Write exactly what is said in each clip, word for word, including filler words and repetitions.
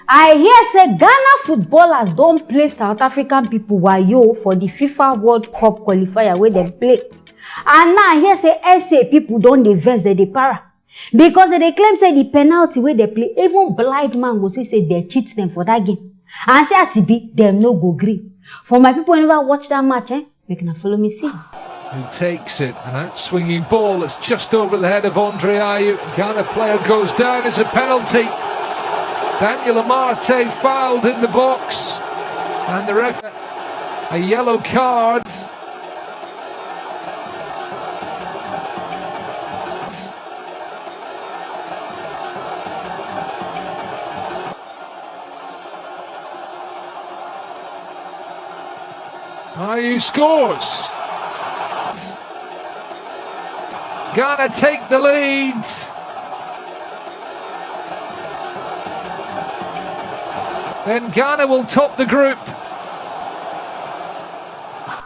I hear say Ghana footballers don play South African people wayo for the FIFA World Cup qualifier wey dem play. And now I hear say S A people don dey vex, dem dey para. Because dem dey claim say the penalty wey dem play, even blind man go see say dem cheat dem for that game. And say as e be, dem no go gree. For my people wey never watch that match, eh, make una follow me see. Who takes it, and that swinging ball that's just over the head of Andre Ayew. Ghana player goes down, it's a penalty. Daniel Amartey fouled in the box, and the ref a yellow card. Ayew scores. Ghana take the lead. Then Ghana will top the group.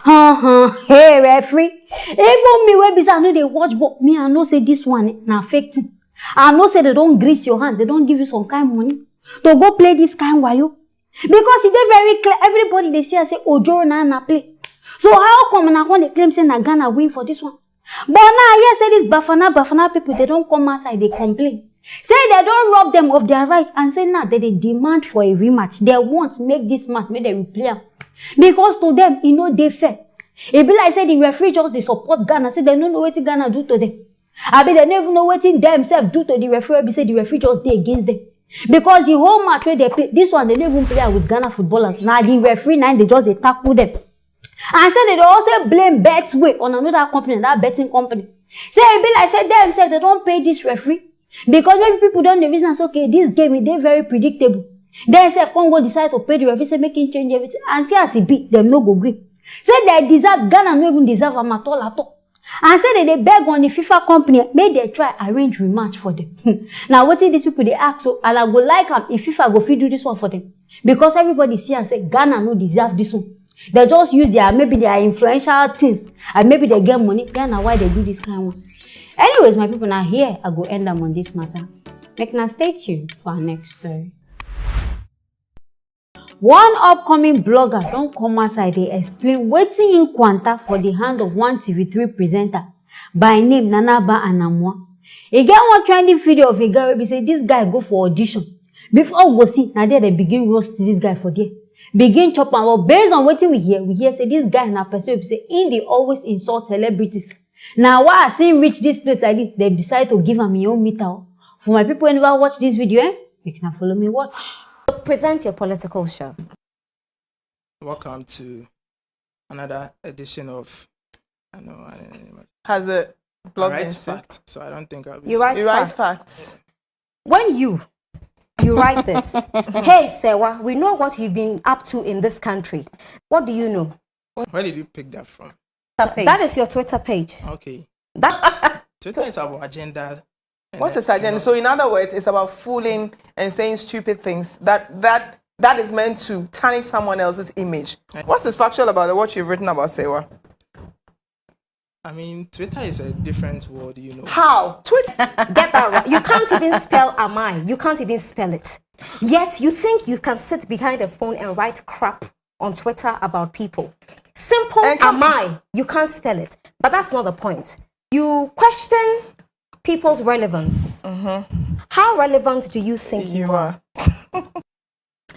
Uh-huh. Hey, referee. Even me wey be say I no dey watch ball, me I know say this one, eh, na fake thing. I know say dem don grease your hand, dem don give you some kind money to go play this kind wayo. Because e dey very clear, everybody dey see am say ojoro na im una play. So how come una come dey claim say na Ghana win for this one? But now I hear say this Bafana Bafana people, dem don come outside dey complain. Say dem don rob dem of their right and say now dem dey demand for a rematch. Dem want make this match, make dem replay am. Because to dem, e no dey fair. E be like say the referee just dey support Ghana, say dem no know wetin Ghana do to dem. Abi dem no even know wetin dem sef do to the referee wey be say the referee just dey against dem. Because the whole match wey dem play, this one dem no even play am with Ghana footballers. Na the referee na im dey just dey tackle dem. And say dem dey also blame Betway on another company, that betting company. Say e be like say dem sef dem don pay this referee. Because maybe people don dey reason am say, okay, this game e dey very predictable. Dem sef come go decide to pay the referee, say make him change everything. And see as e be, dem no go gree. Say dem deserve, Ghana no even deserve am at all at all. And say dem dey beg on the FIFA company make dem try arrange rematch for dem. Na wetin these people dey ask o, and I go like am if FIFA go fit do this one for dem. Because everybody see am say Ghana no deserve this one. Dem just use their, maybe their influential things, and maybe dem get money. Yeah, na why dem do this kind one. Anyways, my people, na here I go end am on this matter. Make una stay tuned for our next story. One upcoming blogger don come outside dey explain wetin im kwanta for the hand of one T V three presenter by name Nanaba Anamwa. E get one trending video of a guy wey be say this guy go for audition. Before we go see, na there dem begin roast this guy for there. Begin chop am. But based on wetin we hear, we hear say this guy na person wey be say im dey always insult celebrities. Na why as im reach this place like this, dem decide to give am im own meter o. For my people wey never watch this video, eh, make una follow me watch. Present your political show. Welcome to another edition of. I know. I don't know. Has a I blog write been seen? Facts, so I don't think I'll be. You write You write facts. Facts. When you you write this, hey Sewa, we know what you've been up to in this country. What do you know? Where did you pick that from? That is your Twitter page. Okay. That Twitter is about agenda. What's his agenda? So in other words, it's about fooling and saying stupid things. That that that is meant to tarnish someone else's image. What's his factual about the, what you've written about Sewa? I mean, Twitter is a different world, you know. How? Twitter. Get that right. You can't even spell am I. You can't even spell it. Yet you think you can sit behind a phone and write crap on Twitter about people. Simple And can- am I. You can't spell it. But that's not the point. You question people's relevance. How relevant do you think you, You are? Are.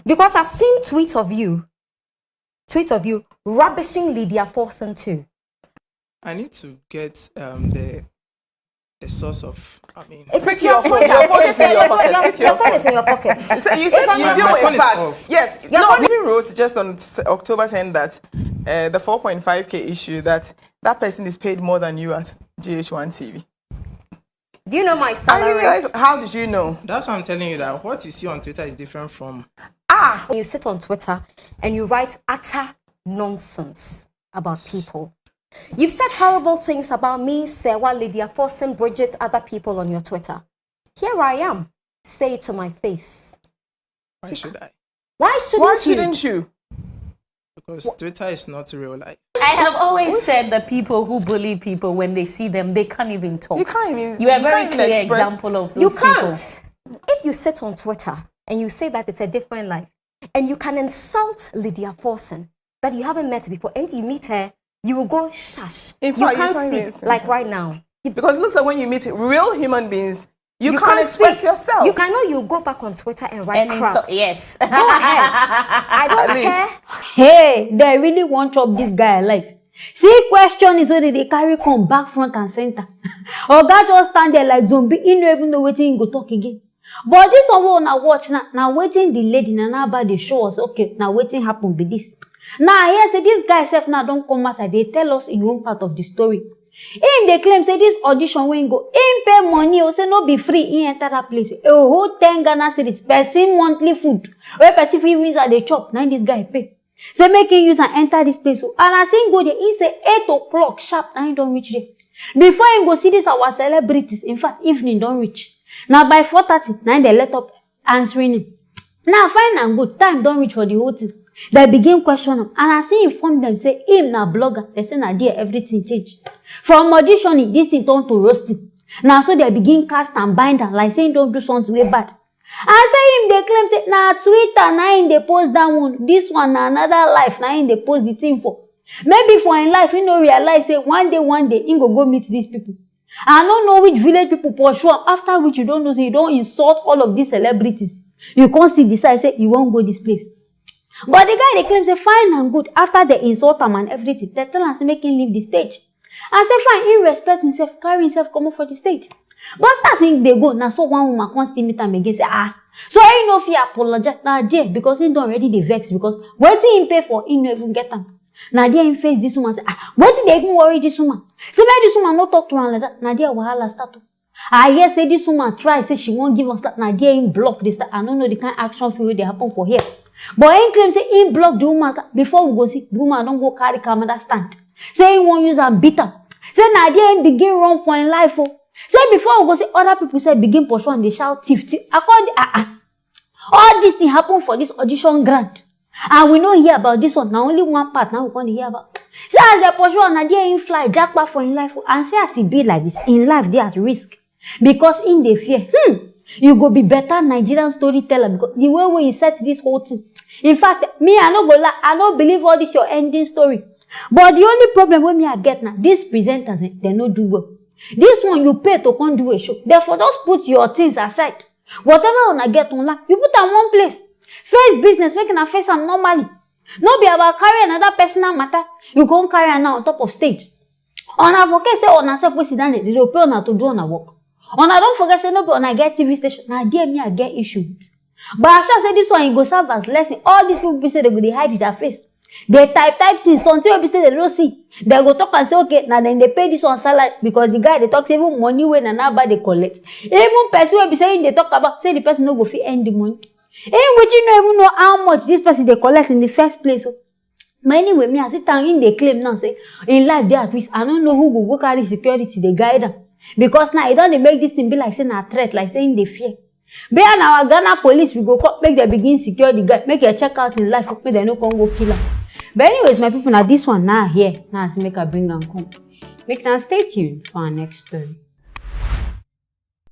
Because I've seen tweets of you, tweets of you rubbishing Lydia Forson too. I need to get um, the the source of. I mean, It is Your your phone- Twitter. your phone It is is in your your Twitter. pocket. Your, Take your your phone is in your pocket. So you It's said on you your deal My with phone is facts. off. Yes. Your No, phone- Mimi Rose just on S- October saying that uh, the four point five K issue, that that person is paid more than you at G H one T V. Do you know my I mean, salary? Like, how did you know? That's why I'm telling you that what you see on Twitter is different from. Ah, You sit on Twitter and you write utter nonsense about people. You've said horrible things about me, Sewa, Lydia Forson, Bridget, other people on your Twitter. Here I am. Say it to my face. Why should I? Why shouldn't, why you? Shouldn't you? Because Twitter is not real life. I have always said that people who bully people, when they see them, they can't even talk. You can't even. You are a you very can't even clear express- Example of those You people. Can't. If you sit on Twitter and you say that it's a different life, and you can insult Lydia Forson that you haven't met before, and if you meet her, you will go shush. In You fact, you can't can't speak even- like right now. You, Because it looks like when you meet real human beings, you, you can't, express speak. Yourself. You can know you go back on Twitter and write And crap. so, yes. Go ahead. I don't At least. care. Hey, they really wan chop this guy alive. See, question is whether they carry come back front and center. Oga just stand there like zombie. He no even know wetin he go talk again. But this one wey una watch now, na wetin the lady na now about dey show us. Okay, na wetin happen be this. Now I hear say this guy sef now don come outside dey tell us him own part of the story. Him dey claim say this audition wey him go, him pay money o, say no be free him enter that place. A whole ten Ghana cedis, person monthly food wey person fit even use am dey chop, na him this guy pay. Say make him use am enter this place o. And as him go there, he say eight o'clock sharp na him don reach there. Before him go see this our celebrities, in fact, evening don reach. Na by four thirty na him dey let up answering him. Now fine and good, time don reach for the whole thing. They begin question am, and as he inform them say him na blogger, they say na there everything change. From auditioning, this thing turn to roasting. Na so they begin cast and bind am like say he don do something wey bad. And say him dey claim say na Twitter na him dey post that one. This one na another life na him dey post the thing for. Maybe for him life, he no realize say one day, one day, he go go meet these people. I no know which village people pursue am, after which you don know say you don insult all of these celebrities. You come still decide say you wan go this place. But the guy dey claim say fine and good, after they insult am and everything, they tell am say make him leave the stage. I say fine, he respect himself, carry himself comot for the stage. But as he dey go, na so one woman come still meet am again say ah, so he no fit apologize na there because he don already dey vex because wetin he pay for, he no even get am. Na there he face this woman say ah, wetin dey even worry this woman? Say make this woman no talk to am like that. Na there wahala start o. I hear say this woman try say she wan give am slap, na there him block the slap. I no know the kind action film wey dey happen for here. But him claim say him block the woman slap. Before we go see, the woman don go carry camera stand. Say he wan use am beat am. Say na there him begin run for him life o. Say before we go see, other people say begin pursue am dey shout thief thief. I come dey ah ah. All this thing happen for this audition ground. And we no hear about this one. Na only one part na we come dey hear about. Say as they pursue am, na there him fly japa for him life o. And say as e be like this, him life dey at risk. Because him dey fear. Hmm. You go be better Nigerian storyteller because the way wey you set this whole thing. In fact, me, I no go lie, I no believe all this your ending story. But the only problem wey me I get na, these presenters, eh, they no do well. This one you pay to come do a show. Therefore, just put your things aside. Whatever una get online, you put am one place. Face business, make una face am normally. No be about carry another personal matter. You come carry am now on top of stage. Una forget say una sef wey sit down there, they dey pay una to do una work. Una don forget say no be una get T V station. Na there me I get issue with. But I sure say this one, e go serve as lesson. All these people be say they go dey hide their face. They type type things, something wey be say they no see. They go talk and say, okay, na dem dey pay this one salary because the guy dey talk say even money wey Nana Aba dey collect. Even person wey be say him dey talk about, say the person no go fit earn the money. Him which you no even know how much this person dey collect in the first place. So, but anyway, me I sit down, him dey claim now say him life dey at risk. I no know who go go carry security dey guide am. Because now e don dey make this thing be like say na threat, like say him dey fear. But na our Ghana police we go come make dem begin secure the guy, make dem check out him life, make dem no come go kill am. But anyways, my people, na this one now here, now as make I bring am come. Make una stay tuned for our next story.